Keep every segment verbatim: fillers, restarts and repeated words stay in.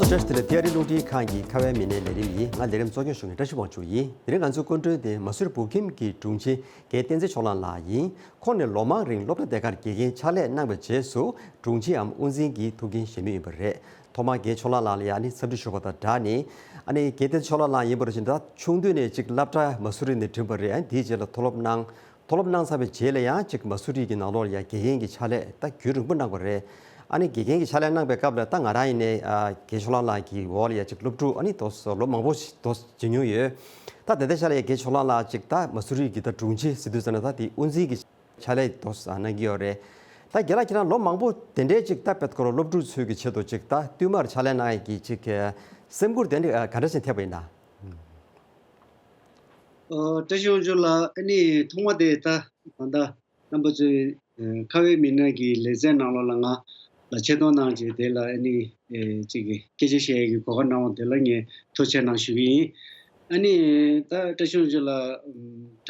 བཀྲ་ཤིས་བདེ་ལེགས། ཐེ་ཨ་རི་རླུང་འཕྲིན་ཁང་གི་ཁ་བའི་མི་སྣའི་ལས་རིམ་ཡིན། ང་ལས་རིམ་གཙོ་སྐྱོང་ཞུ་མཁན་བཀྲ་ཤིས་དབང་ཕྱུག་ཡིན། དེ་རིང་ང་ཚོའི་སྐུ་མགྲོན་དེ་མ་སུ་རི་བོད་ཁྱིམ་གྱི་དྲུང་ཆེ་རྒན་བསྟན་འཛིན་ཕྱོགས་གླང་ལགས་ཡིན། ཁོང་ནི་ལོ་མང་རིང་སློབ་གྲྭ་དེ་གར་དགེ་རྒན་ཕྱག་ལས་གནང་བའི་རྗེས་སུ་དྲུང་ཆེའམ་དབུ་འཛིན་གྱི་ཐུགས་འགན་བཞེས་མུས་ཡིན་པ་རེད། ཐོག་མར་རྒན་ཕྱོགས་གླང་ལགས་ལ་ཡང་ནི་འཚམས་འདྲི་ཞུ་བ་དང་སྦྲགས་ནས། ཨ་ནི་རྒན་བསྟན་འཛིན་ཕྱོགས་གླང་ལགས་ཡིན་པར་བྱས་ན་ད་ཆུང་དུས་ནས་ཅིག་སློབ་གྲྭ་མ་སུ་རི་ནས་འགྲིམས་པ་རེད། ཨ་ནི་དེའི་རྗེས་ལ་མཐོ་སློབ་གནང་། མཐོ་སློབ་གནང་ཚར་བའི་རྗེས་ལ་ཡང་ཅིག་མ་སུ་རི་གི་ནང་ལོགས་ལ་ཡང་དགེ་རྒན་གྱི་ཕྱག་ལས་ད་རྒྱུན་རིང་པོ་གནང་བ་རེད། ཨ་ནི་དགེ་རྒན་གྱི་ཕྱག་ལས་གནང་པའི་སྐབས་ལ་ད་ང་རང་ཡིན་ནའི་ཨ་རྒན་ཕྱོགས་གླང་ལགས་ཀྱི་འོག་ལ་ཡང་ཅིག་སློབ་ཕྲུག་ཨ་ནི་ཏོག་ཙམ་ལོ་མང་པོ་ཞིག་ཏོག་ཙམ་བྱེད་མྱོང་ཡོད། ད་དེ་འདྲ་ཆ་ལ་ཡང་རྒན་ཕྱོགས་གླང་ལགས་ཅིག་ད་མ་སུ་རི་གི་ད་དྲུང་ཆེ་ཟེར་དུས་ཙམ་ན་ད་དེ་དབུ་འཛིན་གྱི་ཕྱག་ལས་ཏོག་ཙམ་གནང་གི་ཡོད་རེད། ད་རྒན་ལགས་ཁྱེད་རང་ལོ་མང་པོ་དེ་འདྲའི་ཅིག་ད་དཔེ་ཁོ་རང་སློབ་ཕྲུག་ཚོའི་གི་ཆེད་དུ་ཅིག་ད་བསྟུད་མར་ཕྱག་ལས་གནང་ཡས་ཀྱི་ཅིག་སེམས་ཁུར་དེ་འདྲ་ག་འདྲ་ཞིག་ཐེབས་པ་ཡིན་ན། ཨོ། བཀྲ་ཤིས་དབང་ཕྱུག་ལགས། ཨ་ནི་ཐོག་མ་དེ་ད་ད་ལྟ་རྣམ་པ་ཚོའི་ཨེ་ཁ་བའི་མི་སྣ་གི་ལེ་ཚན་ནང་ལོགས་ལ་ང་ལ་ཆེད་གཏོང་གནང་བྱས། དེ་ལ་ཨ་ནི་ཨེ་ཅིག་གི་སྐད་ཆ་བཤད་ཡས་ཀྱི་གོ་སྐབས་གནང་བ་དེ་ལ་ངས་ཐུགས་རྗེ་ཆེ་གནང་ཞུ་གི་ཡིན། ཨ་ནི་ད་བཀྲ་ཤིས་དབང་ཕྱུག་ལགས།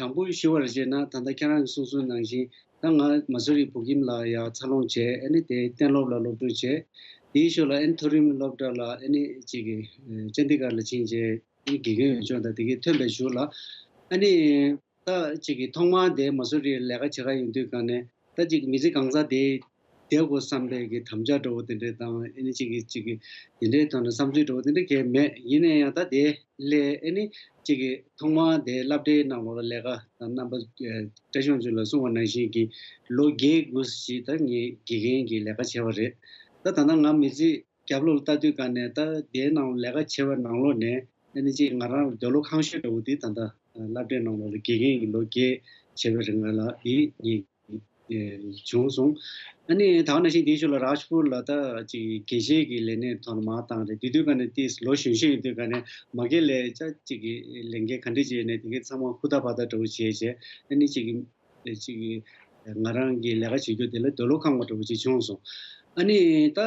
ཨམ་དྲང་པོ་ཞུ་བར་བྱས་ན་ད་ལྟ་ཁྱེད་རང་གིས་གསུངས་གསུངས་ནང་བཞིན་ད་ང་མ་སུ་རི་བོད་ཁྱིམ་ལ་ཡར་འཚར་ལོངས་བྱས། ཨ་ནི་དེ་གཏན་སློབ་ལ་སློབ་སྦྱོང་བྱས། དེའི་ཞོར་ལ་ཨ་ནི་མཐོ་རིམ་སློབ་གྲྭ་ལ་ཨ་ནི་ཅིག་གི་ཨེ་ཅན་དི་གྷར་ལ་ཕྱིན་བྱས། དགེ་རྒན་འོས་སྦྱོང་དང་དེ་གའི་ཐོན་པའི་གཞུག་ལ། ཨ་ནི་ད་ཅིག་གི་ཐོག་མར་དེ་མ་སུ་རི་ལས་ཀ་བྱེད་ག་ཡོང་དུས་ག་ནས་ད་ཅིག་མི་ཚེ་གང་ཟག་དེ་བསྡད་དགོས་བསམ་པའི་གི་དམ་བཅའ་འདྲ་བོ་དེ་འདྲས་དང་། ཨ་ནི་ཅིག་གི་ཅིག་གི་དེ་འདྲའི་ཐོག་ནས་བསམ་ཚུལ་འདྲ་བོ་དེ་འདྲ་གང་ཡང་མེད། ཡིན་ན་ཡང་ད་དེ་ལས་ཨ་ནི་ཅིག་གི་ཐོག་མར་དེ་སློབ་གྲྭའི་ནང་ལོགས་ལ་ལས་ཀ་དང་། རྣམ་པ་ཨ་བཀྲ་ཤིས་དབང་ཕྱུག་ལགས་གསུངས་པ་ནང་བཞིན་གྱི་ལོ་བརྒྱད་དགུ་ཞིག་ད་ངས་དགེ་རྒན་གྱི་ལས་ཀ་བྱས་པ་རེད། ད་ད་ལྟ་ང་མི་ཚེ་རྒྱབ་ལོགས་ལ་ལྟ་དུས་ག་ནས་ད་དེའི་ནང་ལས་ཀ་བྱེད་པའི་ནང་ལོགས་ནས་ཨ་ནི་ཅིག་ང་རང་འདོད་བློ་ཁེངས་ཤོས་འདྲ་བོ་དེ་ད་ལྟ་སློབ་གྲྭའི་ནང་ལོགས་ལ་དགེ་རྒན་གྱི་ལོ་བརྒྱད་བྱས་པའི་རིང་ལ་དེ་ངས་ཨེ་བྱུང་སོང་། ཨ་ནི་ད་ག་ནང་བཞིན་དེའི་ཞོར་ལ་རཱཇ་པུར་ལ་ད་ཅིག་དགེ་བཤེས་ཀྱི་ལས་གནས་ཐོག་ནས་མར་བཏང་རེད། དེ་དུས་ག་ནས་དེ་ལོ་གཞོན་གཞོན་ཡིན་དུས་ག་ནས་མ་གི་ལས་ཅ་ཅིག་གི་ལས་འགན་ག་འདྲ་བྱས་ནས་དེ་གའི་ཚང་མ་ཧུར་ཐག་འབད་ཐག་འདྲ་བོ་བྱས་བྱས། ཨ་ནི་ཅིག་གི་ཅིག་གི་ང་རང་གི་ལས་ཀ་བྱེད་རྒྱུ་དེ་ལ་འདོད་བློ་ཁེངས་པ་འདྲ་བོ་ཅིག་བྱུང་སོང་། ཨ་ནི་ད་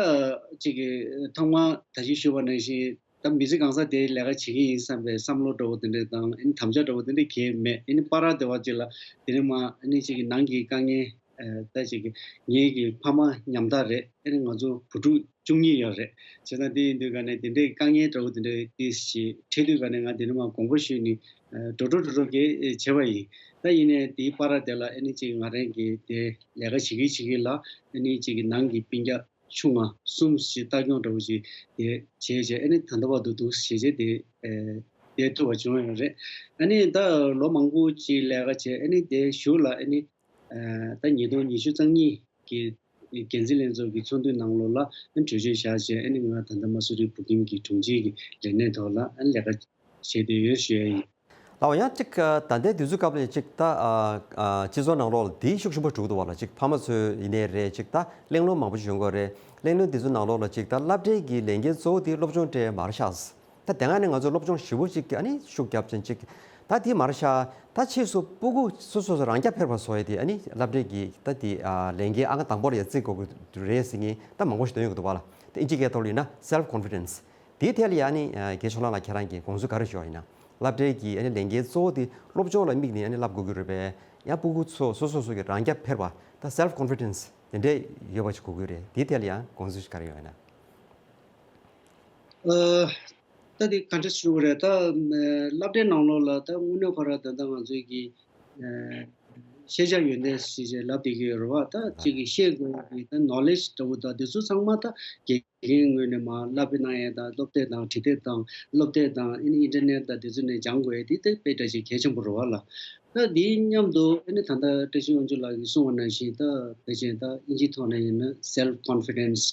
ཅིག་གི་ཐོག་མ་ད་ཅི་ཞུས་པ་ནང་བཞིན་ད་མི་ཚེ་གང་ཟག་དེའི་ལས་ཀ་བྱེད་ཀྱི་ཡིན་བསམ་པའི་བསམ་བློ་འདྲ་བོ་དེ་འདྲ་དང་། ཨ་ནི་དམ་བཅའ་འདྲ་བོ་དེ་འདྲ་གང་ཡང་མེད། ཨ་ནི་བར་དེ་བ་ཅིག་ལ་དེ་ནས་མར་ཨ་ནི་ཅིག་གི་ནང་གི་དཀའ་ངལ། ཨ་ད་ཅིག་གི་ངེད་ཀྱི་ཕ་མ་ཉམ་ཐག་རེད། ཨ་ནི་ང་ཚོ་བུ་ཕྲུག་བཅུ་གཉིས་ཡོད་རེད། བྱས་ཙང་དེ་ཡིན་དུས་ག་ནས་དེ་འདྲའི་དཀའ་ངལ་འདྲ་བོ་དེ་འདྲ་དེ་ཞིག་འཕྲད་དུས་ག་ནས་ང་དེ་ནས་མར་དགོངས་པ་ཞུས་ནས་ཨ་འགྲོ་འགྲོ་འགྲོ་འགྲོ་གི་བྱས་པ་ཡིན། ད་ཡིན་ནའི་དེའི་བར་དེ་ལ་ཨ་ནི་ཅིག་ང་རང་གི་དེ་ལས་ཀ་བྱེད་ཀྱི་བྱེད་ཀྱི་ལ་ཨ་ནི་ཅིག་གི་ནང་གི་སྤུན་ཀྱག་ཆུང་ང་གསུམ་ཞིག་ལྟ་སྐྱོང་འདྲ་བོ་ཞིག་དེ་བྱས་བྱས། ཨ་ནི་ད་ལྟ་བར་དུ་འདུག་བྱས་བྱས་དེ་ཨ་བསྡད་ཐུབ་པ་བྱུང་ཡོད་རེད། ཨ་ནི་ད་ལོ་མང་པོ་ཅིག་ལས་ཀ་བྱས། ཨ་ནི་དེའི་གཞུག་ལ་ཨ་ནི་ཨ་ད་ཉིས་སྟོང་ཉི་ཤུ་རྩ་གཉིས་ཀྱི་འགན་འཛིན་ལྷན་ཚོགས་ཀྱི་ཚོགས་འདུའི་ནང་ལོགས་ལ་ཨ་ནི་གྲོས་ཆོད་བཞག་བྱས། ཨ་ནི་ང་ད་ལྟ་མ་སུ་རི་བོད་ཁྱིམ་གྱི་དྲུང་ཆེ་གི་ལས་གནས་ཐོག་ལ་ཨ་ནི་ལས་ཀ་བྱས་བསྡད་ཡོད་ཞུ་ཡ་ཡིན། ལགས་འོ། ཡང་ཅིག་ཨ་ད་ལྟའི་དུས་ཚོད་སྐབས་ལ་ཅིག་ད་ཨ་ཨ་སྤྱི་ཚོགས་ནང་ལོགས་ལ་དེའི་ཤུགས་ཆེན་པོ་འགྲོ་གི་འདུག་བ་ལ། ཅིག་ཕ་མ་ཚོ་ཡིན་ནའི་རེད། ཅིག་ད་གླེང་སློང་མང་པོ་ཞིག་ཡོང་གི་རེད། གླེང་སློང་དེ་ཚོའི་ནང་ལོགས་ལ་ཅིག་ད་སློབ་གྲྭའི་གི་ལས་འགན་གཙོ་བོ་དེ་སློབ་སྦྱོང་སྤྲད་མ་རེད་ཤག་ད་དེ་སྔ་ནས་ང་ཚོ་སློབ་སྦྱོང་ཞེ་པོ་ཅིག་ཨ་ནི་ཤུགས་བརྒྱབ་ཅིང་ཅིག་ད་དེ་མ་རེད་ཤག་ད་ཕྱིས་སུ་སྤུ་གུ་སོ་སོ་སོ་རང་རྐྱ་འཕེར་བ་བཟོ་ཡས་དེ་ཨ་ནི་སློབ་གྲྭའི་གི་ད་དེ་ཨ་ལས་འགན་ཨང་དང་པོ་ལ་ཡ་བརྩི་དགོས་ཀྱི་རེད་ཟེར་མཁན་ད་མང་པོ་ཞིག་ཐོན་ཡོང་གི་འདུག་བ་ལ། ད་ཨིན་ཇིའི་སྐད་ཐོག་ལ་ཡིན་ན་self confidence། དེའི་ཐད་ལ་ཡ་ཨ་ནི་ཨ་རྒན་ཕྱོགས་གླང་ལགས་ཁྱེད་རང་གི་དགོངས་ཚུལ་ག་རེ་ཞུ་བ་ཡིན་ན། སློབ་གྲྭའི་གི་ཨ་ནི་ལས་འགན་གཙོ་བོ་དེ་སློབ་སྦྱོང་ལ་དམིགས་ནས་ཨ་ནི་བསླབ་དགོས་ཀྱི་རེད་པས། ཡང་སྤུ་གུ་ཚོ་སོ་སོ་སོ་གི་རང་རྐྱ་འཕེར་བ་ད་self confidence དེ་འདྲས་ཡོད་པ་ཞིག་དགོས་ཀྱི་རེད། དེའི་ཐད་ལ་ཡང་དགོངས་ཚུལ་ཞིག་ག་རེ་ཡོད་ན། ཨ་ད་དེ་ག་འདྲ་ཞུ་དགོས་རེད། ད་ཨ་སློབ་གྲྭའི་ནང་ལོགས་ལ་ད་དངོས་གནས་ཁོ་རང་ད་ལྟ་ང་ཚོའི་གི་ཨ་ཤེས་བྱ་ཡོན་ཏན་ཞེས་བྱས་ལབ་བསྡད་ཀྱི་ཡོད་རེད་བ། ད་ཅིག་གི་ཤེས་དགོས་ཀྱི་ད་knowledge འདྲ་བོ་ད་དེ་ཚོ་ཚང་མ་ད་དགེ་རྒན་ངོས་ནས་མར་བསླབ་པ་གནང་ཡས་དང་། སློབ་དེབ་དང་། བྲིས་དེབ་དང་། སློབ་དེབ་དང་། ཨ་ནི་ཨིན་ཊར་ནེཊ་དང་དེ་ཚོ་ནས་སྦྱང་དགོས་ཡས་དེ་ད་དཔེ་འདྲ་ཅིག་གལ་ཆེན་པོ་རེད་བ་ལ། ད་དེའི་མཉམ་དུ་ཨ་ནི་ད་ལྟ་བཀྲ་ཤིས་དབང་ཕྱུག་ལགས་ཀྱིས་གསུངས་པ་ནང་བཞིན་ད་ཕལ་ཆེར་ད་ཨིན་ཇིའི་ཐོག་ནས་ཡིན་ན་self confidence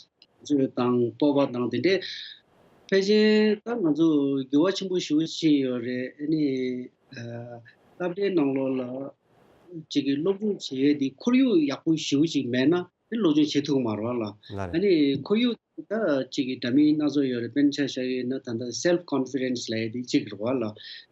ཚོད་དང་སྤོབས་པ་དང་དེ་འདྲས་ཕལ་ཆེར་ད་ང་ཚོ་འགྱུར་བ་ཆེན་པོ་ཞེ་པོ་ཕྱིན་ཡོད་རེད། ཨ་ནི་ཨ་སློབ་གྲྭའི་ནང་ལོགས་ལ་ཅིག་གི་སློབ་སྦྱོང་བྱེད་ཡས་དེ་ཁོར་ཡུག་ཡག་པོ་ཞེ་པོ་ཅིག་མེད་ན་ཨ་ནི་སློབ་སྦྱོང་བྱེད་ཐུབ་ཀྱི་མ་རེད་བ་ལ། ལགས་རེད། ཨ་ནི་ཁོར་ཡུག་ད་ཅིག་གི་འདྲ་མིན་སྣ་ཚོགས་ཡོད་རེད། དཔེར་ན་ཆ་བཞག་ཡིན་ན་ད་ལྟ་self confidence ལབ་ཡས་དེ་གཅིག་རེད་བ་ལ།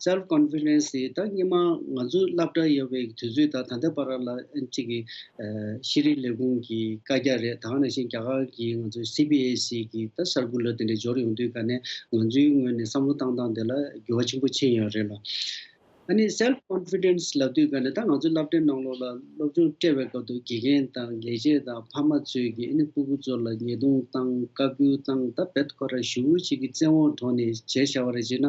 self confidence དེ་ད་སྔོན་མ་ང་ཚོ་སློབ་གྲྭ་ཡོད་པའི་དུས་ཚོད་དང་ད་ལྟའི་བར་ལ་ཨ་ནི་ཅིག་གི་ཨ་ཤེས་རིག་ལས་ཁུངས་ཀྱི་བཀའ་རྒྱ་རེད། ད་ག་ནང་བཞིན་རྒྱ་གར་གྱི་ང་ཚོའི་སི་བི་ཨེ་སི་གི་ད་སར་ཀུ་ལར་དེ་འདྲ་འབྱོར་ཡོང་དུས་ག་ནས་ང་ཚོའི་ངོས་ནས་བསམ་བློ་བཏང་སྟངས་དེ་ལ་འགྱུར་བ་ཆེན་པོ་ཕྱིན་ཡོད་རེད་ལ། ཨ་ནི་self confidence ལབ་དུས་ག་ནས་ད་ང་ཚོའི་སློབ་གྲྭའི་ནང་ལོགས་ལ་སློབ་སྦྱོང་སྤྲད་པའི་སྐབས་དུ་དགེ་རྒན་དང་ལས་བྱེད་དང་ཕ་མ་ཚོས་ཀྱིས་ཨ་ནི་སྤུ་གུ་ཚོ་ལ་ཉེས་རྡུང་བཏང་བཀའ་བཀྱོན་བཏང་ད་བེད་ཁོ་ར་ཞུ་ཅིག་གི་བཙན་དབང་ཐོག་ནས་བྱས་བཞག་པ་རེད་ཅེ་ན།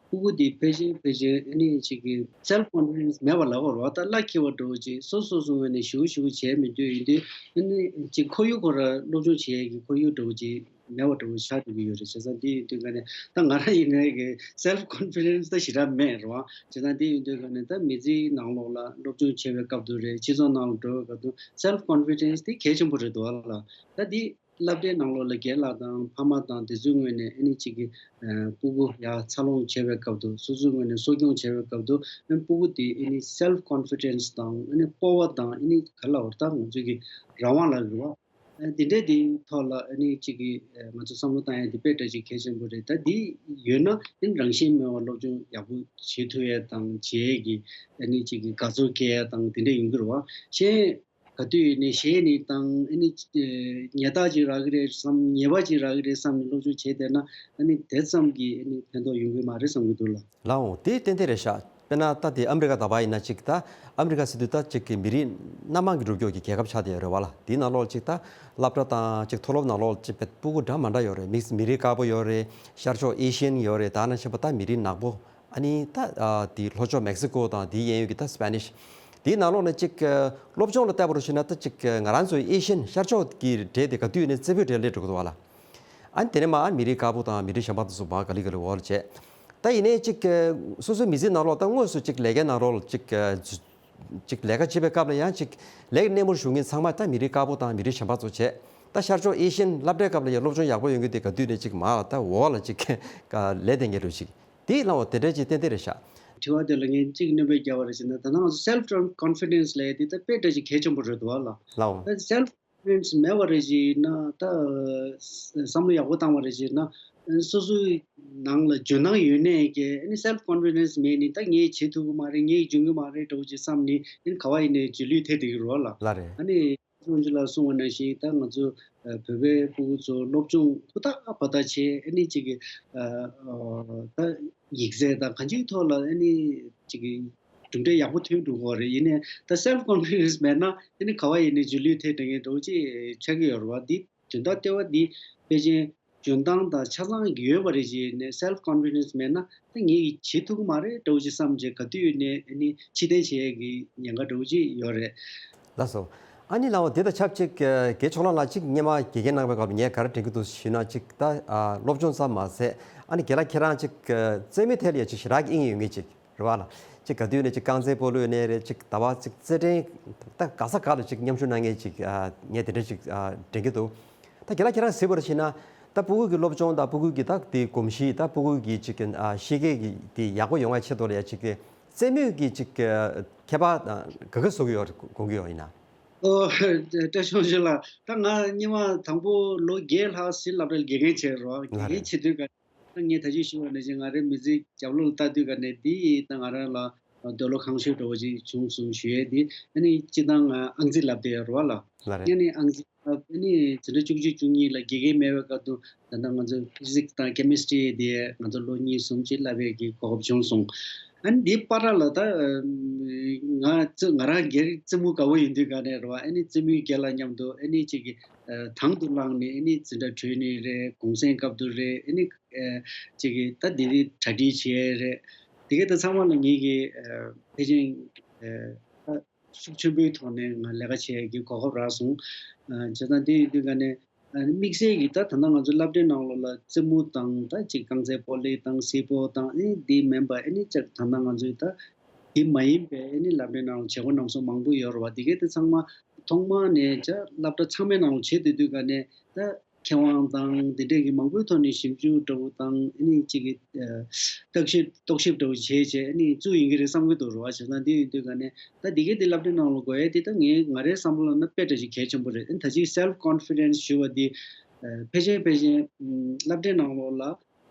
སྤུ་གུ་འདི་ཕལ་ཆེར་ཕལ་ཆེར་ཨ་ནི་ཅིག་གི་self confidence མེད་པ་ལབ་དགོས་རེད་བ། ད་གླ་འཁེལ་བ་འདྲ་བོ་ཅིག་སོ་སོ་སོ་ངོས་ནས་ཞུ་ཞུ་བྱས་མི་འདོད་ཡིན་དུས་ཨ་ནི་ཅིག་ཁོར་ཡུག་ཁོ་ར་སློབ་སྦྱོང་བྱེད་ཡས་ཀྱི་ཁོར་ཡུག་འདྲ་བོ་ཅིག་མེད་པ་འདྲ་བོ་ཆགས་འགྲོ་གི་ཡོད་རེད། བྱས་ཙང་དེ་ཡིན་དུས་ག་ནས་ད་ང་རང་ཡིན་ནའི་གི་self confidence ད་ཞེ་དྲག་མེད་རེད་བ། བྱས་ཙང་དེ་ཡིན་དུས་ག་ནས་ད་མི་ཚེའི་ནང་ལོགས་ལ་སློབ་སྦྱོང་བྱེད་པའི་སྐབས་དུ་རེད། སྤྱི་ཚོགས་ནང་ལ་འགྲོ་བའི་སྐབས་དུ་self confidence དེ་གལ་ཆེན་པོ་རེད་འདུག་བ་ལ། ད་དེ་སློབ་གྲྭའི་ནང་ལོགས་ལ་རྒན་ལགས་དང་ཕ་མ་དང་དེ་ཚོའི་ངོས་ནས་ཨ་ནི་གཅིག་གི་ཨ་སྤུ་གུ་ཡར་འཚར་ལོངས་བྱེད་པའི་སྐབས་དུ་སོ་སོའི་ངོས་ནས་གསོ་སྐྱོང་བྱེད་པའི་སྐབས་དུ་ཨ་ནི་སྤུ་གུ་དེ་ཨ་ནི་self confidence དང་ཨ་ནི་སྤོབས་པ་དང་ཨ་ནི་ག་ལ་བར་ཐག་ང་ཚོའི་གི་རང་དབང་ལ་རེད་བ། ཨ་འདི་འདྲའི་དེའི་ཐོག་ལ་ཨ་ནི་གཅིག་གི་ཨ་ང་ཚོ་བསམ་བློ་བཏང་ཡ་དེ་དཔེ་འདྲ་ཅིག་གལ་ཆེན་པོ་རེད། ད་འདི་ཡོད་ན་ཨ་ནི་རང་བཞིན་མེད་པར་སློབ་སྦྱོང་ཡག་པོ་བྱེད་ཐུབ་ཡ་དང་བྱེད་ཡ་གི་ཨ་ནི་གཅིག་གི་དགའ་ཚོར་སྐྱེ་ཡ་དང་དེ་འདྲ་ཡོང་གི་རེད་བ། གཞན་ག་དུས་ནས་གཞས་ནས་དང་ཨ་ནི་ཉེས་རྟགས་ཅིག་རག་གི་རེད་བསམ། ཉེས་པ་ཅིག་རག་གི་རེད་བསམ་ནས་སློབ་སྦྱོང་བྱས་བསྡད་ན་ཨ་ནི་དེ་ཙམ་གྱིས་ཨ་ནི་ཕན་ཐོགས་ཡོང་གི་མ་རེད་བསམ་གྱི་འདུག་ལ། ལའོ་དེ་ཏན་ཏན་རེད་ཤག་དཔེར་ན་ད་དེ་ཨ་མི་རི་ཀ་ད་བ་ཡིན་ན་ཅིག་ད་ཨ་མི་རི་ཀ་ཟེར་དུས་ད་ཅིག་གི་མི་རིགས་སྣ་མང་གི་འགྲོ་སྐྱོད་ཀྱི་རྒྱལ་ཁབ་ཆགས་བསྡད་ཡོད་རེད་བ་ལ། དེའི་ནང་ལོགས་ཅིག་ད་སློབ་གྲྭ་དང་ཅིག་མཐོ་སློབ་ནང་ལོགས་ཅིག་བེད་སྤུ་གུ་འདྲ་མ་འདྲ་ཡོད་རེད། མིག་མི་རིགས་དཀར་པོ་ཡོད་རེད། ཤར་ཕྱོགས་ཨེ་ཤི་ཡན་ཡོད་རེད། ད་ནང་བཞིན་པ་ད་མི་རིགས་ནག་པོ། ཨ་ནི་ད་ཨ་དེ་ལྷོ་ཕྱོགས་མེག་སི་ཀོ་དང་དེའི་གཡས་གཡོན་གྱི་ད་སི་པེ་ནིཤ། དེའི་ནང་ལོགས་ནས་གཅིག་ཨ་སློབ་སྦྱོང་ལ་བལྟས་པ་རུ་ཞུས་ན་ད་གཅིག་ཨ་ང་རང་ཚོའི་ཨེ་ཤན་ཤར་ཕྱོགས་ཀྱི་གྲས་དེ་ག་དུས་ནས་རྩེ་ཕུད་གྲས་སླེབས་འགྲོ་གི་འདུག་བ་ལ། ཨ་ནི་དེ་ནས་མར་མི་རིགས་དཀར་པོ་དང་མི་རིགས་གཞན་པ་དེ་ཚོ་མར་ག་ལེ་ག་ལེ་འོག་ལ་བྱས། ད་ཡིན་ནའི་གཅིག་ཨ་སོ་སོའི་མི་ཚེའི་ནང་ལོགས་ད་དངོས་སུ་གཅིག་ལས་ཀའི་ནང་ལོགས་ལ་གཅིག་ཨ་གཅིག་ལས་ཀ་བྱེད་པའི་སྐབས་ལ་ཡང་གཅིག་ལས་ཀའི་སྣེ་མོར་ཞུགས་མཁན་ཚང་མ་ད་མི་རིགས་དཀར་པོ་དང་མི་རིགས་གཞན་པ་ཚོ་བྱས། ད་ཤར་ཕྱོགས་ཨེ་ཤན་སློབ་གྲྭའི་སྐབས་ལ་ཡང་སློབ་སྦྱོང་ཡག་པོ་ཡོང་གི་དེ་ག་དུས་ནས་གཅིག་མར་ད་འོག་ལ་གཅིག་ལས་བསྡད་མཁན་རུ་གཅིག་དེ་ལའང་དེ་འདྲ་ཅིག་ཏན་ཏན་རེད་ཤག་དྲི་བ་དེ་ལ་ངས་གཅིག་སྣོན་པ་རྒྱག་པ་རེད་ཅེ་ན། ད་ནང་self confidence ལབ་ཡ་དེ་ད་དཔེ་འདྲ་ཅིག་གལ་ཆེན་པོ་རེད་འདུག་བ་ལ། ལའོ། ད་self confidence མེད་པ་རེད་ཅེ་ན་ད་བསམ་བློ་ཡག་པོ་བཏང་བ་རེད་ཅེ་ན། སོ་སོའི་ནང་ལ་འཇོན་ཐང་ཡོད་ནའི་ཀྱེ་ཨ་ནི་self confidence མེད་ནི་ད་ངས་བྱེད་ཐུབ་ཀྱི་མ་རེད། ངས་འཇོན་གྱི་མ་རེད་འདྲ་བོ་ཅིག་བསམ་ནི་ཨ་ནི་ག་བ་ཡིན་ནའི་འཇོན་ལུས་ཐེབས་བསྡད་ཀྱི་རེད་བ་ལ། ལ་རེད། ཨ་ནི་སོང་ཅི་ལ་གསུངས་པ་ནང་བཞིན་ད་ང་ཚོ་ཨ་བོད་པའི་སྤུ་གུ་ཚོ་སློབ་སྦྱོང་ཧུར་ཐག་བ་ཐག་བྱས་ཨ་ནི་གཅིག་གི་ཨ་ཨ་ད་ཡིག་ཚད་དང་གང་ཅིའི་ཐོག་ལ་ཨ་ནི་གཅིག་གི་གྲུབ་འབྲས་ཡག་པོ་ཐོན་འགྲོ་གི་རེད། ཡིན་ནའི་ད་self confidence མེད་ན་ཨ་ནི་ག་བ་ཡིན་ནའི་འཇོན་ལུས་ཐེབས་བསྡད་མཁན་འདྲ་བོ་ཅིག་ཆགས་ཀྱི་ཡོད་རེད་བ། འདི་དོན་དག་ལྟེ་བ་འདི་ཕལ་ཆེར་འཇོན་ཐང་དང་ཆ་ཚང་ཡོད་པ་རེད་ཅེ་ནས་self confidence མེད་ན་ད་ངས་བྱེད་ཐུབ་ཀྱི་མ་རེད་འདྲ་བོ་ཅིག་བསམ་བྱས་ག་དུས་ནས་ཨ་ནི་ཕྱིར་འཐེན་བྱེད་ཡས་ཀྱི་ཉེན་ཁ་འདྲ་བོ་ཅིག་ཡོད་རེད། ལགས་སོ། ཨ་ནི་ལགས་འོ་དེ་དང་ཆབས་ཅིག་རྒན་ཕྱོགས་གླང་ལགས་ཅིག་སྔོན་མ་དགེ་རྒན་གནང་བའི་སྐབས་ངས་ག་རེ་དྲན་གྱི་འདུག་ཞུས་ན་ཅིག་ད་སློབ་སྦྱོང་ཙམ་མ་ཟད་ཨ་ནི་རྒན་ལགས་ཁྱེད་རང་ཅིག་རྩེད་མོའི་ཐད་ལ་ཡ་ཅིག་ཞེ་དྲག་གི་དབྱིངས་ཡོད་མཁན་ཅིག་རེད་བ་ལ། ཅིག་ག་དུས་ནས་ཅིག་རྐང་རྩེད་སྤོ་ལོ་ཡིན་ནའི་རེད། ཅིག་ད་བ་ཅིག་རྩེད་འགྲན་ད་ག་ས་ག་ལ་ཅིག་མཉམ་ཞུགས་གནང་མཁན་ཅིག་ཨ་ངས་དེ་འདྲ་ཅིག་ཨ་དྲན་གྱི་འདུག་ད་རྒན་ལགས་ཁྱེད་རང་གཟིགས་པར་བྱས་ན་ད་སྤུ་གུ་གི་སློབ་སྦྱོང་དང་སྤུ་གུ་གི་ད་དེ་གོམས་གཤིས་ད་སྤུ་གུ་གི་ཅིག་ཨ་ཤེས་ཀྱི་དེ་ཡག་པོ་ཡོང་བའི་ཆེད་དུ་ལ་ཡ་ཅིག་རྩེད་མོའི་གི་ཅིག་ཨ་ཁྱད་པར་ཨ་ག་ག་བཟོ་གི་ཡོད་དགོངས་ཀྱི་ཡོད་ཡིན་ན། ཨོ། བཀྲ་ཤིས་ལགས་ད་ང་སྔོན་མ་དང་པོ་ལོ་བརྒྱད་ལྷག་ཟིན་སློབ་གྲྭ་ལ་དགེ་རྒན་བྱས་རོགས་དགེ་རྒན་བྱེད་དུས་ག་ད་ངས་ད་ཅི་ཞུ་བ་ནང་བཞིན་ང་རའི་མི་ཚེའི་རྒྱབ་ལོགས་ལ་ལྟ་དུས་ག་ནས་འདི་ད་ང་རང་ལ་འདོད་བློ་ཁེངས་ཤོས་འདྲ་བོ་ཅིག་བྱུང་སོང་ཞུ་ཡས་འདི། ཨ་ནི་སྤྱིར་བཏང་ང་ཨང་རྩིས་བསླབ་བསྡད་ཡོད་རེད་བ་ལ། ལགས་རེད། ཨ་ནི་ཨང་རྩིས་བསླབ་ཨ་ནི་འཛིན་གྲྭ་བཅུ་གཅིག་བཅུ་གཉིས་ལ་དགེ་རྒན་མེད་པའི་སྐབས་དུ་ད་ལྟ་ང་ཚོ་ཕི་ཟིག་སི་དང་ཀེ་མི་སི་ཊི་རི་དེ་ང་ཚོ་ལོ་གཉིས་གསུམ་ཅིག་བསླབ་པའི་གི་གོ་སྐབས་བྱུང་སོང་། ཨ་ནི་འདི་བར་ལ་ད་ང་ང་རང་སྒེར་རྩེད་མོ་དགའ་བོ་ཡིན་དུས་ག་ནས་རེད་བ། ཨ་ནི་རྩེད་མོའི་སྒེར་ལ་མཉམ་དུ་ཨ་ནི་གཅིག་གི་དང་དུ་བླངས་ནས་ཨ་ནི་འཛིན་གྲྭ་གྲོལ་ནས་རེད། གུང་སེང་སྐབས་དུ་རེད། ཨ་ནི། ཨེ་ཅིག་གིས་ད་འདི་འདི་གྲ་སྒྲིག་བྱས་རེད། དེ་གས་ད་ཚང་མ་ལ་ངེད་ཀྱིས་ཨེ་ཕལ་ཆེར་ཨེ་ད་ཤུགས་ཆེན་པོའི་ཐོག་ནས་ང་ལས་ཀ་བྱེད་ཡག་གི་གོ་སྐབས་རག་སོང་། ཨ་བྱས་ཙང་དེ་ཡིན་དུས་ག་ནས་ཨ་དམིགས་བསལ་གྱིས་ད་ད་ལྟ་ང་ཚོ་སློབ་གྲྭའི་ནང་ལོགས་ལ་རྩེད་མོ་དང་ད་ཅིག་རྐང་རྩེད་སྤོ་ལོ་དང་སེ་སྤོ་དང་ཨེ་འདི་མིན་པ་ཨེ་ནི་ཅིག་ད་ལྟ་ང་ཚོའི་ད་དེ་མ་ཡིན་པའི་ཨེ་ནི་སློབ་གྲྭའི་ནང་ལ་བྱེད་སྒོ་རྣམ་གསུམ་མང་པོ་ཡོད་རེད་བ། དེ་གས་དེ་ཚང་མ་ཐོག་མ་ནས་ཅིག་སློབ་གྲྭ་ཚང་མའི་ནང་ལ་བྱེད་སྡོད་དུས་ག་ནས་ད། མཁས་དབང་དང་དེ་འདྲས་ཀྱི་མང་པོའི་ཐོག་ནས་ཞིབ་འཇུག་འདྲ་བོ་དང་ཨ་ནི་གཅིག་གི་ཨ་བརྟག་ཞིབ་རྟོག་ཞིབ་འདྲ་བོ་བྱས་བྱས་ཨ་ནི་བཙུགས་ཡིན་གྱི་རེད་བསམ་གྱི་འདུག་རེད་བ། བྱས་ཙང་དེ་ཡིན་དུས་ག་ནས་ད་འདི་གའི་དེ་སློབ་གྲྭའི་ནང་ལ་དགོས་ཡས་དེ་ད་ངའི་ང་རའི་བསམ་བློ་ལ་ན་དཔེ་འདྲ་ཞིག་གལ་ཆེན་པོ་རེད། ཨ་ནི་ད་ཅིག་self confidence ཞུ་བ་འདི་ཨ་ཕལ་ཆེར་ཕལ་ཆེར་ཨམ་སློབ་གྲྭའི་ནང་ལོགས་ལ་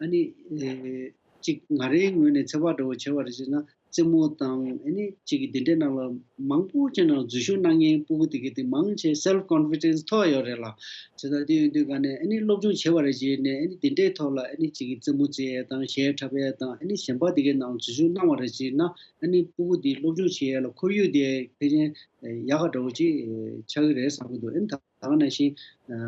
ཨ་ནི་ཨེ་གཅིག་ང་རའི་ངོས་ནས་ཚོད་དཔག་འདྲ་བོ་བྱས་པ་རེད་ཅེ་ན། རྩེད་མོ་དང་ཨ་ནི་གཅིག་གི་འདི་འདྲའི་ནང་ལ་མང་པོ་ཅིག་ནང་འཛུལ་ཞུགས་གནང་མཁན་སྤུ་གུ་དེ་གའི་དེ་མང་ཆེ་self confidence མཐོ་ཡོད་རེད་ལ། བྱས་ཙང་དེ་ཡིན་དུས་ག་ནས་ཨ་ནི་སློབ་སྦྱོང་བྱས་པ་རེད་བྱས་ནས་ཨ་ནི་འདི་འདྲའི་ཐོག་ལ་ཨ་ནི་གཅིག་གི་རྩེད་མོ་རྩེ་ཡས་དང་གཞས་འཁྲབ་ཡས་དང་ཨ་ནི་གཞན་པ་དེ་གའི་ནང་འཛུལ་ཞུགས་གནང་བ་རེད་བྱས་ན་ཨ་ནི་སྤུ་གུ་དེ་སློབ་སྦྱོང་བྱེད་ཡས་ལ་ཁོར་ཡུག་དེ་ཕལ་ཆེར་ཡག་ག་འདྲ་བོ་ཅིག་ཆགས་ཀྱི་རེད་བསམ་གྱི་འདུག་ཨ་ནི་ད་ག་ནང་བཞིན།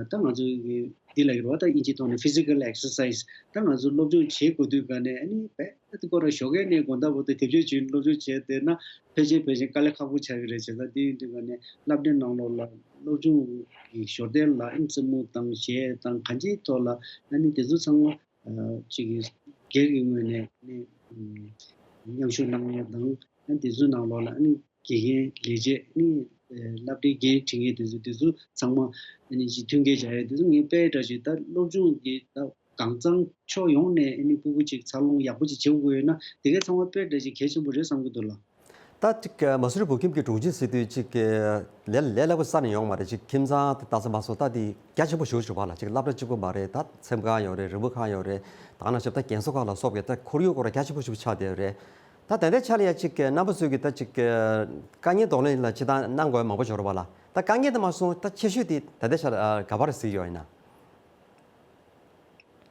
ད་ང་ཚོ་གི་འདི་ལ་ཡོད་པ་ད་དབྱིན་ཇིའི་ཐོག་ནས་physical exercise ད་ང་ཚོ་སློབ་སྦྱོང་བྱེད་དགོས་དུས་ག་ནས་ཨ་ནི་བས་ད་ཁོ་རང་ཞོགས་ཀས་ནས་དགོང་དག་བར་དུ་དེབ་སྐྱེལ་བྱས་ནས་སློབ་སྦྱོང་བྱས་བསྡད་ན་ཕལ་ཆེར་ཕལ་ཆེར་དཀའ་ལས་ཁག་པོ་ཆགས་ཀྱི་རེད། བྱས་ཙང་དེ་ཡིན་དུས་ག་ནས་སློབ་གྲྭའི་ནང་ལོགས་ལ་སློབ་སྦྱོང་གི་ཞོར་དེ་ལ་ཨ་ནི་རྩེད་མོ་དང་གཞས་དང་གང་ཅིའི་ཐོག་ལ་ཨ་ནི་དེ་ཚོ་ཚང་མ་ཅིག་གི་སྒེར་གྱི་ངོས་ནས་ཨ་ནི་མཉམ་ཞུགས་གནང་ཡས་དང་ཨ་ནི་དེ་ཚོའི་ནང་ལོགས་ལ་ཨ་ནི། དགེ་རྒན་ལས་བྱེད་ནི་སློབ་གྲྭའི་འགན་འཁྲི་མཁན་དེ་ཚོ་དེ་ཚོ་ཚང་མ་ཨ་ནི་ཅིག་མཐུན་རྐྱེན་སྦྱར་ཡས་དེ་ཚོ་ངས་དཔེ་འདྲ་ཞིག་ད་སློབ་སྦྱོང་གི་ད་གང་ཚང་ཕྱོགས་ཡོངས་ནས་ཨ་ནི་སྤུ་གུ་ཅིག་འཚར་ལོངས་ཡག་པོ་ཅིག་བྱེད་དགོས་ཡོད་ན་དེ་གའི་ཚང་མ་དཔེ་འདྲ་ཞིག་གལ་ཆེན་པོ་རེད་བསམ་གྱི་འདུག་ལགས། ད་ཅིག་མ་སུ་རི་བོད་ཁྱིམ་གྱི་དྲུང་ཆེ་ཟེར་དུས་ཅིག་ལས་ལས་སླ་པོ་ས་ནས་ཡོང་མ་རེད། ཅིག་ཁྱིམ་ཚང་དེ་ལྟ་ས་མ་སོང་ད་དེ་རྒྱ་ཆེན་པོ་ཞེ་པོ་ཅིག་རེད་པ་ལགས། ཅིག་སློབ་གྲྭ་གཅིག་པོ་མ་རེད། ད་ཚེམ་ཁང་ཡོད་རེད། རི་མོ་ཁང་ཡོད་རེད། ད་ག་ནང་བཞིན་ད་རྒན་གསོ་ཁང་ལ་སོགས་པའི་ད་ཁོར་ཡུག་སྐོར་རྒྱ་ཆེན་པོ་ཞེ་པོ་ཆགས་བསྡད་ཡོད་རེད། ད་ད་ལྟའི་ཆ་ལ་ཡ་གཅིག་གི་རྣམ་པ་ཚོས་ཀྱི་ད་གཅིག་གི་དཀའ་ངལ་གདོང་ལེན་ལ་སྤྱིར་བཏང་གནང་དགོས་མང་པོ་ཡོད་རེད་པ་ལགས། ད་དཀའ་ངལ་དེ་མ་སོང་ད་ཆེ་ཤོས་དེ་ད་ལྟའི་ཆ་ལ་ག་པར་གཟིགས་ཡོད་ཡིན་ན།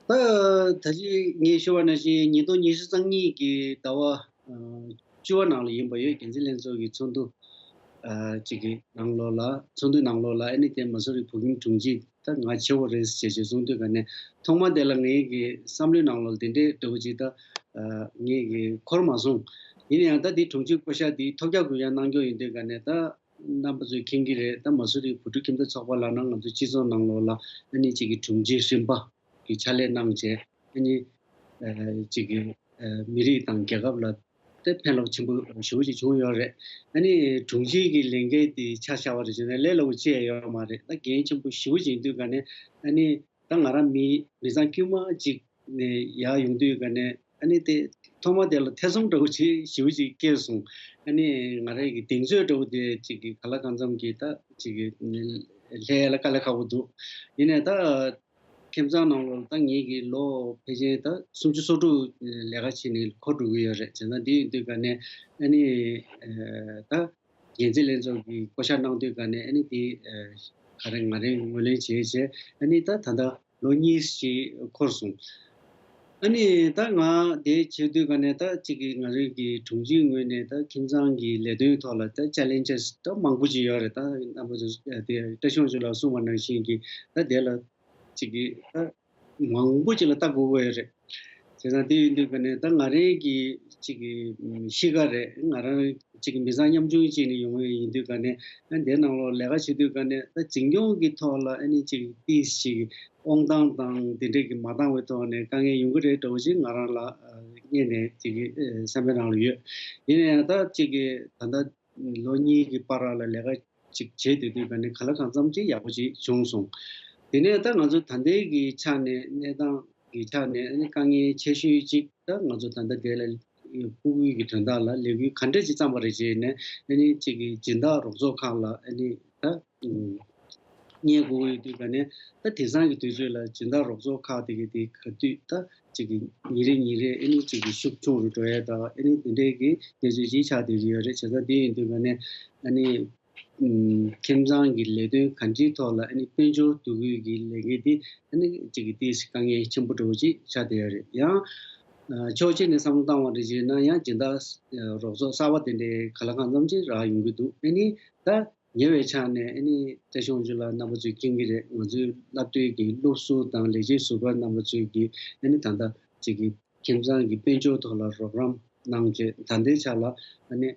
ད་ད་ཅི་ངས་ཞུ་བ་ནང་བཞིན་ཉིས་སྟོང་ཉི་ཤུ་རྩ་གཉིས་ཀྱི་ཟླ་བ་བཅུ་པ་ནང་ལ་ཡིན་པ་ཡོད། འགན་འཛིན་ལྷན་ཚོགས་ཀྱི་ཚོགས་འདུ་ཅིག་གི་ནང་ལོགས་ལ་ཚོགས་འདུའི་ནང་ལོགས་ལ་ཨ་ནི་དེ་མ་སུ་རི་བོད་ཁྱིམ་དྲུང་ཆེ་ད་ང་ཆེ་བོ་རེད་ཟེར་བྱས་གསུངས་དུས་ག་ནས་ཐོག་མ་དེ་ལ་ངའི་གི་བསམ་བློའི་ནང་ལོགས་དེ་འདྲའི་འདྲ་བོ་ཅིག་ད་ངའི་གི་འཁོར་མ་སོང་། ཡིན་ན་ཡང་ད་དེ་དྲུང་ཆེ་བསྐོ་བཞག་དེ་ཐོབ་རྒྱག་དགོས་ཡ་གནང་སྐྱོང་ཡིན་དུས་ག་ནས་ད་རྣམ་པ་ཚོས་མཁྱེན་གྱི་རེད། ད་མ་སུ་རི་བོད་ཕྲུག་ཁྱིམ་སྡེ་ཚོགས་པ་ལབ་ན་ང་ཚོ་སྤྱི་ཚོགས་ནང་ལོགས་ལ་ཨ་ནི་གཅིག་གི་དྲུང་ཆེ་རིམ་པ་གི་ཕྱག་ལས་གནང་བྱས་ཨ་ནི་གཅིག་གི་མི་རིགས་དང་རྒྱལ་ཁབ་ལ། དེ་ཕན་རླབས་ཆེན་པོ་ཞེ་པོ་ཅིག་བྱུང་ཡོད་རེད། ཨ་ནི་དྲུང་ཆེ་གི་ལས་འགན་དེ་ཆ་བཞག་པ་རེད་བྱས་ན་ལས་སླ་པོ་ཅིག་ཡོད་མ་རེད། ད་འགན་ཆེན་པོ་ཞེ་པོ་ཅིག་ཡིན་དུས་ག་ནས་ཨ་ནི་ད་ང་རང་མི་མི་ཚང་དཀྱུས་མ་ཅིག་ནས་ཡར་ཡོང་དུས་ག་ནས་ཨ་ནི་དེ་ཐོག་མ་དེ་ལ་ཐེ་ཚོམ་འདྲ་བོ་ཅིག་ཞེ་པོ་ཅིག་སྐྱེས་སོང་། ཨ་ནི་ང་རང་གི་གདེང་ཚོད་འདྲ་བོ་དེ་ཅིག་གི་ག་ལ་གང་འཚམ་གྱི་ད་ཅིག་གི་སླེབས་ཡ་ལ་དཀའ་ལས་ཁག་པོ་འདུག་ཡིན་ནའི་ད། ཁྱིམ་ཚང་ནང་ལོགས་ད་ངེད་ཀྱི་ལོ་ཕལ་ཆེར་ད་སུམ་ཅུ་སོ་དྲུག་ལས་ཀ་བྱས་ནས་འཁོར་འགྲོ་གི་ཡོད་རེད། བྱས་ཙང་འདི་ཡིན་དུས་ག་ནས་ཨ་ནི་ད་འགན་འཛིན་ལྷན་ཚོགས་ཀྱིས་བསྐོ་བཞག་གནང་དུས་ག་ནས་ཨ་ནི་དེ་ག་རེ་ང་རང་ངོས་ལེན་བྱས་བྱས་ཨ་ནི་ད་ད་ལྟ་ལོ་གཉིས་ཤིག་འཁོར་སོང་། ཨ་ནི་ད་ང་དེ་བྱེད་དུས་ག་ནས་ད་གཅིག་གི་ང་རང་གི་དྲུང་ཆེའི་ངོས་ནས་ད་ཁྱིམ་ཚང་གི་ལས་དོན་ཐོག་ལ་ད་ཅེ་ལེན་ཇེས་ད་མང་པོ་ཅིག་ཡོད་རེད། ད་རྣམ་པ་ཚོ་དེ་བཀྲ་ཤིས་དབང་ཕྱུག་ལགས་གསུངས་པ་ནང་བཞིན་གྱི་ད་དེ་ལ། ཅིག་གིས་ད་མང་པོ་ཅིག་ལ་ལྟ་དགོས་ཀྱི་ཡོད་རེད། བྱས་ཙང་དེ་ཡིན་དུས་ག་ནས་ད་ང་རང་གི་ཅིག་གི་གཤིས་ཀ་རེད། ང་རང་ཅིག་གི་མི་ཚང་ཉམ་ཆུང་ཅིག་ནས་ཡོང་བ་ཡིན་དུས་ག་ནས་ཨ་འདིའི་ནང་ལོགས་ལས་ཀ་བྱེད་དུས་ག་ནས་ད་འཛིན་སྐྱོང་གི་ཐོག་ལ་ཨ་ནི་ཅིག་ཏིས་ཅིག་དབང་ཐང་དང་དེ་འདྲས་ཀྱི་མ་འདང་བའི་ཐོག་ནས་དཀའ་ངལ་ཡོང་གི་རེད་འདྲ་བོ་ཅིག་ང་རང་ལ་ཨ་སྔོན་ནས་ཅིག་གི་ཨ་བསམ་པའི་ནང་ལ་ཡོད། ཡིན་ན་ཡང་ད་ཅིག་གི་ད་ལྟ། ལོ་གཉིས་ཀྱི་བར་ལ་ལས་ཀ་ཅིག་བྱེད་སྡོད་དུས་ག་ནས་ག་ལ་གང་འཚམ་ཅིག་ཡག་པོ་ཅིག་བྱུང་སོང་། དེ་ནས་ད་ང་ཚོ་ད་ལྟའི་གི་ཆ་ནས་གནས་སྟངས་ཀྱི་ཆ་ནས་ཨ་ནི་དཀའ་ངལ་ཆེ་ཤོས་ཅིག་ད་ང་ཚོ་ད་ལྟ་དེ་ལ་སྤུ་གུའི་གི་དོན་དག་ལ་ལས་འགུལ་ག་འདྲ་ཅིག་བརྩམས་པ་རེད་ཅེ་ནས་ཨ་ནི་ཅིག་གི་སྦྱིན་བདག་རོགས་ཚོགས་ཁག་ལ་ཨ་ནི་ད་ཉན་དགོས་ཀྱི་ཡོད་དུས་ག་ནས་ད་དེང་སང་གི་དུས་ཚོད་ལ་སྦྱིན་བདག་རོགས་ཚོགས་ཁག་དེ་གི་དེ་ག་དུས་ད་ཅིག་གི་ཉིན་རེ་ཉིན་རེ་ཨ་ནི་ཅིག་གི་ཤུགས་ཆུང་རུ་འགྲོ་ཡས་དང་ཨ་ནི་དེ་འདྲའི་གི་གནས་ཚུལ་ཅིག་ཆགས་བསྡད་ཀྱི་ཡོད་རེད། བྱས་ཙང་དེ་ཡིན་དུས་ག་ནས་ཨ་ནི། ཨུམ། ཁྱིམ་ཚང་གི་ལས་དོན་གང་ཅིའི་ཐོག་ལ་ཨ་ནི་དཔལ་འབྱོར་བསྡུ་དགོས་ཀྱི་ལས་འགན་དེ་ཨ་ནི་གཅིག་གི་ཏིས་དཀའ་ངལ་ཆེན་པོ་འདྲ་བོ་ཅིག་ཆགས་བསྡད་ཡོད་རེད། ཡང་ཕྱོགས་གཅིག་ནས་བསམ་བློ་བཏང་བ་རེད་ཅེ་ན་ཡང་སྦྱིན་བདག་རོགས་ཚོགས་གསར་པ་དེ་འདྲའི་ག་ལ་གང་འཚམ་ཅིག་རག་ཡོང་གི་འདུག་ཨ་ནི་ད་ཉེ་བའི་ཆ་ནས་ཨ་ནི་བཀྲ་ཤིས་དབང་ཕྱུག་ལགས་རྣམ་པ་ཚོས་མཁྱེན་གྱི་རེད། ང་ཚོའི་སློབ་གྲྭའི་གི་སློབ་ཟུར་དང་ལས་བྱེད་ཟུར་པ་རྣམ་པ་ཚོས་གི་ཨ་ནི་ད་ལྟ་གཅིག་གི་ཁྱིམ་ཚང་གི་དཔལ་འབྱོར་ཐོག་ལ་རོགས་རམ་གནང་བྱས་ད་ལྟའི་ཆ་ལ་ཨ་ནི་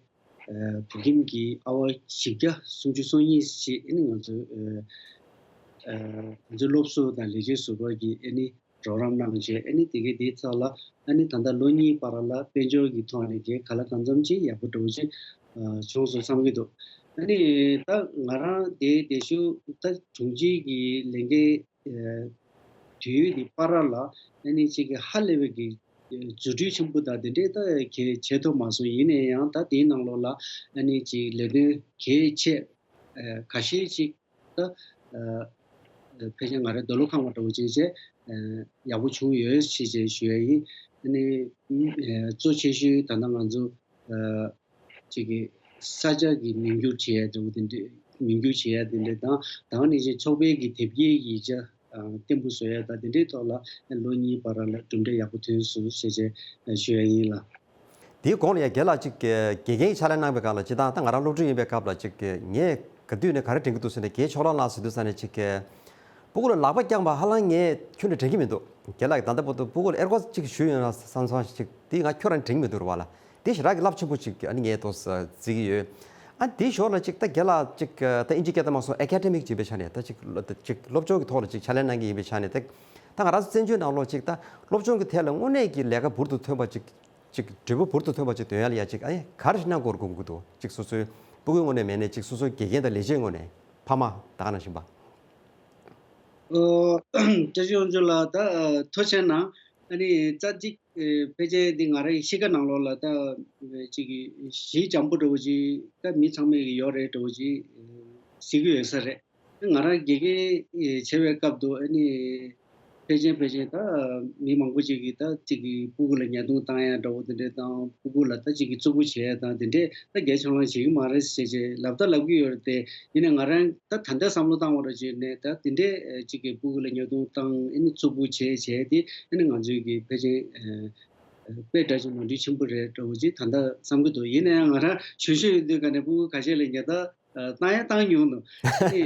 ཨ་བོད་ཁྱིམ་གྱི་ཨ་བ་བཞི་བརྒྱ་སུམ་ཅུ་སོ་གཉིས་ཞིག་ཨ་ནི་ང་ཚོའི་ཨ་ཨ་ང་ཚོའི་སློབ་ཟུར་དང་ལས་བྱེད་ཟུར་པ་གིས་ཨ་ནི་རོགས་རམ་གནང་བྱས་ཨ་ནི་དེ་གའི་དེའི་ཐོག་ལ་ཨ་ནི་ད་ལྟ་ལོ་གཉིས་བར་ལ་དཔལ་འབྱོར་གྱི་ཐོག་ནས་གལ་ག་ལ་གང་འཚམ་ཅིག་ཡག་པོ་འདྲ་བོ་ཅིག་ཨ་བྱུང་སོང་བསམ་གྱི་འདུག་ཨ་ནི་ད་ང་རང་དེ་དེ་ཤུ་ད་དྲུང་ཆེ་གི་ལས་འགན་ཨ་དུས་ཡུན་འདི་བར་ལ་ཨ་ནི་གཅིག་གི་ཧ་ལས་པའི་གི་རྫུ་འཕྲུལ་ཆེན་པོ་དང་དེ་འདྲའི་ད་གལ་བྱེད་ཐུབ་མ་སོང་། ཡིན་ན་ཡང་ད་དེའི་ནང་ལོགས་ལ་ཨ་ནི་གཅིག་ལས་དོན་གལ་ཆེ་ཨ་ཁ་ཤས་ཅིག་ད་ཨ་ཕལ་ཆེར་ང་རའི་འདོད་བློ་ཁེངས་པ་འདྲ་བོ་ཅིག་བྱས་ཨ་ཡག་པོ་བྱུང་ཡོད་ཅེས་བྱས་ཞུ་ཡ་ཡིན། ཨ་ནི་ཨ་གཙོ་ཆེ་ཤོས་ད་ལྟ་ང་ཚོ་ ཨ་ཅིག་གི་ས་ཆ་གི་མིང་བསྒྱུར་བྱེད་ཡ་འདྲ་བོ་དེ་འདྲ། མིང་བསྒྱུར་བྱེད་ཡ་དེ་འདྲ་དང་། ད་ག་ནང་བཞིན་ཚོགས་པའི་གི་དེབ་སྐྱེལ་ཡིག་ཆ་ཨ་བརྟན་པོ་བཟོ་ཡ་དང་། དེ་འདྲའི་ཐོག་ལ་ལོ་གཉིས་བར་ལ་གྲུབ་འབྲས་ཡག་པོ་ཐོན་སོང་ཞེས་བྱས་ཞུ་ཡ་ཡིན་ལགས། དེའི་གོང་ལ་ཡ་རྒན་ལགས་ཅིག་དགེ་རྒན་གྱི་ཕྱག་ལས་གནང་བའི་སྐབས་ལ། ཅིག་ད་ད་ང་རང་སློབ་ཕྲུག་ཡིན་པའི་སྐབས་ལ་ཅིག་ངས་ག་དུས་ནས་ག་རེ་དྲན་གྱི་འདུག་ཟེར་ནས། རྒན་ཕྱོགས་ལ་ལགས་ཟེར་དུས་ས་ནས་ཅིག་སྤུ་གུ་ལ་ལག་པ་བརྐྱངས་པ་ཧ་ལམ་ངས་ཁྱོན་ནས་དྲན་གྱི་མི་འདུག་རྒན་ལགས་ཀྱིས་ད་ལྟ་བར་དུ་སྤུ་གུ་ལ་ཨེར་ཀོ་ཅིག་གཞུས་ཡོད་ན་བསམ་བསམ་ཞིག་ཅིག་དེ་ང་ཁྱོད་རང་དྲན་གྱི་མི་འདུག་རེད་བ་ལ། དེ་ཞེ་དྲག་གི་རླབས་ཆེན་པོ་ཅིག་ཨ་ནི་ངས་ཏོག་ཙམ་བརྩི་གི་ཡོད། ཨ་དེའི་ཞོར་ལ་ཅིག་ད་རྒན་ལགས་ཅིག་ད་ཨིན་ཇི་སྐད་ཐོག་མ་སོང་ཨེ་ཀ་ཌེ་མིག་ཅིག་ཡིན་པའི་ཆ་ནས། ད་ཅིག་ཅིག་སློབ་སྦྱོང་གི་ཐོག་ལ་ཅིག་ཕྱག་ལས་གནང་མཁན་ཡིན་པའི་ཆ་ནས། ད་ད་ང་རང་ཚོ་བཙན་བྱོལ་ནང་ལོགས་ཅིག་ད་སློབ་སྦྱོང་གི་ཐད་ལ་དངོས་གནས་ཀྱི་ལས་ཀ་འབུར་དུ་ཐོན་པ་ཅིག་ཅིག་འབྲས་བུ་འབུར་དུ་ཐོན་པ་ཅིག་འདོན་ཡ་ལ་ཡ་ཅིག་ཨ་ནི་ག་རེ་ཞིག་གནང་དགོས་དགོངས་ཀྱི་འདུག་ཅིག་སོ་སོའི་སྤུ་གུའི་ངོས་ནས་མེད་ནས། ཅིག་སོ་སོའི་དགེ་རྒན་དང་ལས་བྱེད་ངོས་ནས། ཕ་མ་ད་ག་ནང་བཞིན་པ། ཨོ། བཀྲ་ཤིས་དབང་ཕྱུག་ལགས། ད་ཐུགས་རྗེ་གནང་། ཨ་ནི་ཙ་ཅིག་ཨེ་ཕལ་ཆེར་འདི་ང་རའི་གཤིས་ཀ་ནང་ལོགས་ལ་ད་ཅིག་གི་གཞི་འཇམ་པོ་འདྲ་བོ་ཅིག་ད་མི་ཚང་མས་ཀྱི་ཡོད་རེད་འདྲ་བོ་ཅིག་ཨེ་གཟིགས་ཀྱི་ཡོད་ས་རེད། ང་རང་དགེ་རྒན་ཨེ་བྱེད་པའི་སྐབས་དུ་ཨ་ནི་ཕལ་ཆེར་ཕལ་ཆེར་ད་མི་མང་པོ་ཅིག་གིས་ད་ཅིག་གི་སྤུ་གུ་ལ་ཉེས་རྡུང་བཏང་ཡ་འདྲ་བོ་དེ་འདྲས་དང་། སྤུ་གུ་ལ་ད་ཅིག་གི་རྩུབ་པོ་བྱེད་ཡ་དང་དེ་འདྲས་ད་རྒྱ་ཆེ་ལོང་བྱེད་ཀྱི་མ་རེད་ཟེར་བྱས་ལབ་ད་ལབ་ཀྱི་ཡོད་རེད་དེ། ཡིན་ནའི་ང་རང་ད་ད་ལྟ་བསམ་བློ་བཏང་བ་ར་བྱས་ནས། ད་དེ་འདྲས་ཅིག་གི་སྤུ་གུ་ལ་ཉེས་རྡུང་བཏང་། ཨ་ནི་རྩུབ་པོ་བྱས་བྱས་དེ་ཨ་ནི་ང་ཚོའི་གི་ཕལ་ཆེར་ཨ་དཔེ་འདྲ་ཅིག་ནོར་འཁྲུལ་ཆེན་པོ་རེད་འདྲ་བོ་ཅིག་ད་ལྟ་བསམ་གྱི་འདུག་ཡིན་ནའི་ང་རང་གཞོན་གཞོན་ཡིན་དུས་ག་ནས་སྤུ་གུ་ཁ་ཤས་ལ་ཉེས་ད་ཨ་བཏང་ཡང་བཏང་མྱོང་འདུག་ཨ་ནི་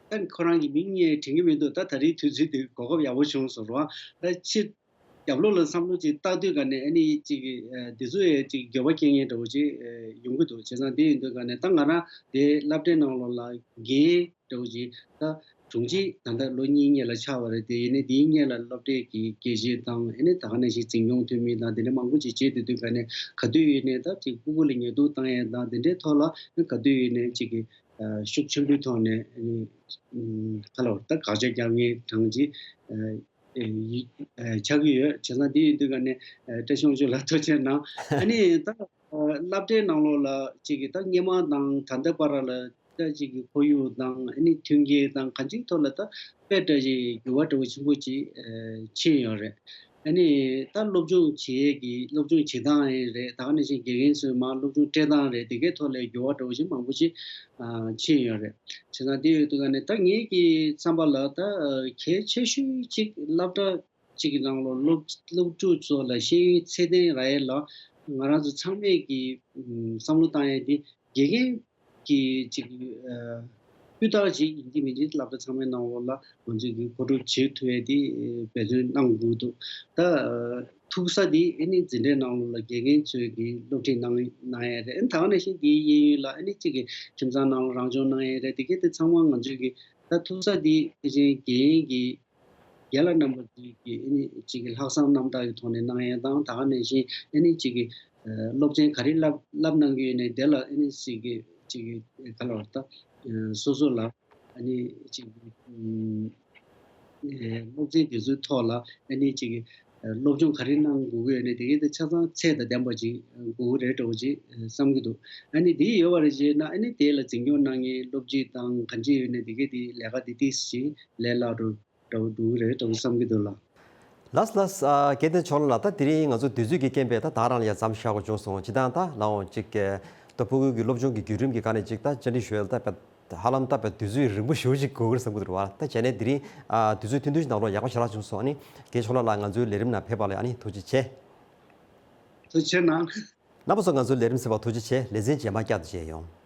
ཨ་ཁོ་རང་གི་མིང་ངས་དྲན་གྱི་མི་འདུག་ད་ད་རེས་དུས་ཚོད་དེ་གོ་སྐབས་ཡག་པོ་བྱུང་སོང་རོ། ད་ཕྱིར་རྒྱབ་ལོགས་ལ་བསམ་བློ་ཅིག་བཏང་དུས་ག་ནས་ཨ་ནི་ཅིག་ཨ་འདི་ཚོ་ཡང་ཅིག་འགྱོད་པ་སྐྱེ་མཁན་འདྲ་བོ་ཅིག་ཨ་ཡོང་གི་འདུག་བྱས་ཙང་དེ་ཡིན་དུས་ག་ནས་ད་ང་རང་དེ་སློབ་གྲྭའི་ནང་ལོགས་ལ་འགན་འདྲ་བོ་ཅིག་ད་དྲུང་ཆེ་ད་ལྟ་ལོ་གཉིས་སྔོན་ལ་ཆགས་པ་རེད་དེ། ཡིན་ནའི་དེའི་སྔོན་ལ་སློབ་གྲྭའི་གི་དགེ་བཤེས་དང་། ཨ་ནི་ད་ག་ནང་བཞིན་འཛིན་སྐྱོང་འཐུས་མི་དང་དེ་འདྲ་མང་པོ་ཅིག་བྱེད་སྡོད་དུས་ག་ནས་ག་དུས་ཡིན་ནའི་ད་ཅིག་སྤུ་གུ་ལ་ཉེས་རྡུང་བཏང་ཡས་དང་དེ་འདྲའི་ཐོག་ལ་ག་དུས་ཡིན་ནའི་ཅིག་གི་ཨ་ཤུགས་ཆེན་པོའི་ཐོག་ནས་ཨ་ནི་ཨམ་ག་ལ་བར་ད་དགག་བྱ་རྒྱག་མཁན་གྲངས་ཅིག་ཨ་ཨེ་ཡི་ཨེ་ཆགས་ཀྱི་ཡོད། བྱས་ཙང་དེ་ཡིན་དུས་ག་ནས་ཨེ་བཀྲ་ཤིས་དབང་ཕྱུག་ལགས་ཐུགས་རྗེ་གནང་། ཨ་ནི་ད་ཨ་སློབ་གྲྭའི་ནང་ལོགས་ལ་ཅིག་གི་ད་སྔོན་མ་དང་ད་ལྟ་བར་ལ་ད་ཅིག་གི་ཁོར་ཡུག་དང་ཨ་ནི་མཐུན་རྐྱེན་དང་གང་ཅིའི་ཐོག་ལ་ད་དཔེ་འདྲ་ཞིག་འགྱུར་བ་འདྲ་བོ་ཆེན་པོ་ཅིག་ཨེ་ཕྱིན་ཡོད་རེད། ཨ་ནི་ད་སློབ་སྦྱོང་བྱེད་ཡས་ཀྱི་སློབ་སྦྱོང་བྱེད་སྟངས་ཡིན་རེད། ད་ག་ནང་བཞིན་དགེ་རྒན་ཚོས་མར་སློབ་སྦྱོང་སྤྲད་སྟངས་རེད། དེ་གའི་ཐོག་ལ་འགྱུར་བ་འདྲ་བོ་ཞིག་མང་པོ་ཞིག་ཨ་ཕྱིན་ཡོད་རེད། བྱས་ཙང་དེ་ཡོད་དུས་ག་ནས་ད་ངེད་ཀྱི་བསམ་པ་ལ་ད་ཨ་གལ་ཆེ་ཤོས་གཅིག་སློབ་གྲྭ་གཅིག་གི་ནང་ལོགས་སློབ་སློབ་ཕྲུག་ཚོ་ལ་ཤེས་ཡོན་ཚད་ལྡན་རག་ཡས་ལ་ང་རང་ཚོ་ཚང་མས་ཀྱི་ཨམ་བསམ་བློ་བཏང་ཡས་དེ་དགེ་རྒན་གྱི་ཅིག་ཨ་སྤུས་དག་ཅིག་ཡིན་གཅིག་མིན་གཅིག་སློབ་གྲྭ་ཚང་མའི་ནང་ལོགས་ལ་ང་ཚོས་ཀྱི་མཁོ་སྒྲུབ་བྱེད་ཐུབ་ཡས་དེ་འབད་བརྩོན་གནང་དགོས་འདུག་ད་ཨ་ཐུག་ས་དེ་ཨ་ནི་འཛིན་གྲྭའི་ནང་ལོགས་ལ་དགེ་རྒན་ཚོས་ཀྱི་སློབ་ཁྲིད་གནང་གནང་ཡས་རེད། ཨ་ནི་ད་ག་ནང་བཞིན་དེའི་གཡས་གཡོན་ལ་ཨ་ནི་གཅིག་གི་ཁྱིམ་ཚང་ནང་ལ་རང་སྦྱོང་གནང་ཡས་རེད། དེ་གས་དེ་ཚང་མ་ང་ཚོས་ཀྱི་ད་ཐུག་ས་དེ་ཕལ་ཆེར་དགེ་རྒན་གྱི་རྒན་ལགས་རྣམ་པ་ཚོས་ཀྱི་ཨ་ནི་གཅིག་གི་ལྷག་བསམ་རྣམ་དག་གི་ཐོག་ནས་གནང་ཡས་དང་། ད་ག་ནང་བཞིན་ཨ་ནི་གཅིག་གི་ཨ་སློབ་ཚན་ག་རེ་བསླབ་བསླབ་གནང་གི་ཡོད་ནའི་དེ་ལ་ཨ་ནི་གཅིག་གི་གཅིག་གི་ག་ལ་བར་ད་ཨ་སོ་སོ་ལ་ཨ་ནི་གཅིག་གི་ཨམ་ཨེ་སློབ་ཚན་དེ་ཚོའི་ཐོག་ལ་ཨ་ནི་གཅིག་གི་ཨ་སློབ་སྦྱོང་ག་རེ་གནང་དགོས་ཀྱི་ཡོད་ནའི་དེ་གའི་དེ་ཆ་ཚང་ཚད་དང་ལྡན་པ་ཅིག་དགོས་ཀྱི་རེད་འདྲ་བོ་ཅིག་བསམ་གྱི་འདུག་ཨ་ནི་དེ་ཡོད་པ་རེད་བྱས་ན་ཨ་ནི་དེ་ལ་འཛིན་སྐྱོང་གནང་མཁན་སློབ་སྤྱི་དང་གང་ཅི་ཡོད་ནའི་དེ་གའི་དེ་ལས་ཀ་དེ་ཏིག་ཙམ་ལས་སླ་རུ་འདྲ་བོ་འགྲོ་གི་རེད་འདྲ་བོ་བསམ་གྱི་འདུག་ལགས། ལགས་ལགས། ཨ་དགེ་ལྡན་ཕྱོགས་ལ་ད་དེ་རིང་ང་ཚོ་དུས་ཚོད་ཀྱི་རྐྱེན་པས་ད་ད་རང་ལ་ཡ་མཚམས་བཞག་དགོས་བྱུང་སོང་། ཇི་ལྟར་ད་ལའང་ཅིག་ད་སྤུ་གུ་གི་སློབ་སྦྱོང་གི་བརྒྱུད་རིམ་གྱི་སྒང་ནས་ཅིག་ད་བཅར་འདྲི་ཞུ་ཡ་ད་དཔེ་ཧ་ལམ་ད་དཔེ་དུས་ཚོད་རིང་པོ་ཞེ་པོ་ཅིག་འགོར་གི་རེད་བསམ་གྱི་འདུག་རེད་བ། ད་བྱས་ནས་དེ་རིང་ཨ་དུས་ཚོད་ཐུང་ཐུང་ཞིག་ནང་ལོགས་ཡག་པོ་ཞེ་དྲག་བྱུང་སོང་། ཨ་ནི་དགེ་ལྡན་ཕྱོགས་ལ་ལགས་ང་ཚོའི་ལས་རིམ་ནང་ཕེབས་པ་ལ་ཨ་ནི་ཐུགས་རྗེ་ཆེ། ཐུགས་རྗེ་གནང་། རྣམ་པ་ཚོ་ང་ཚོའི་ལས་རིམ་གསན་པར་ཐུགས་རྗེ་ཆེ། ལེ་ཚན་རྗེས་མ་བསྐྱར་དུ་མཇལ་ཡོང་།